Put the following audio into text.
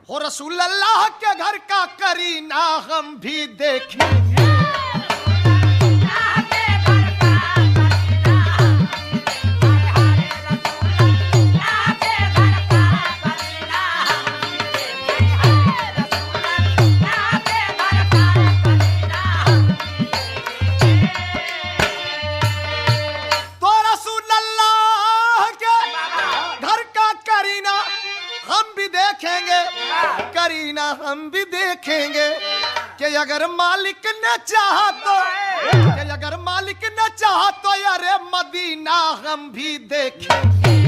हो रसूल अल्लाह के घर का करीना हम भी देखेंगे। तो रसूल अल्लाह के घर का करीना हम भी देखेंगे, करीना हम भी देखेंगे कि अगर मालिक ने चाहा तो, कि अगर मालिक ने चाहा तो अरे मदीना हम भी देखेंगे।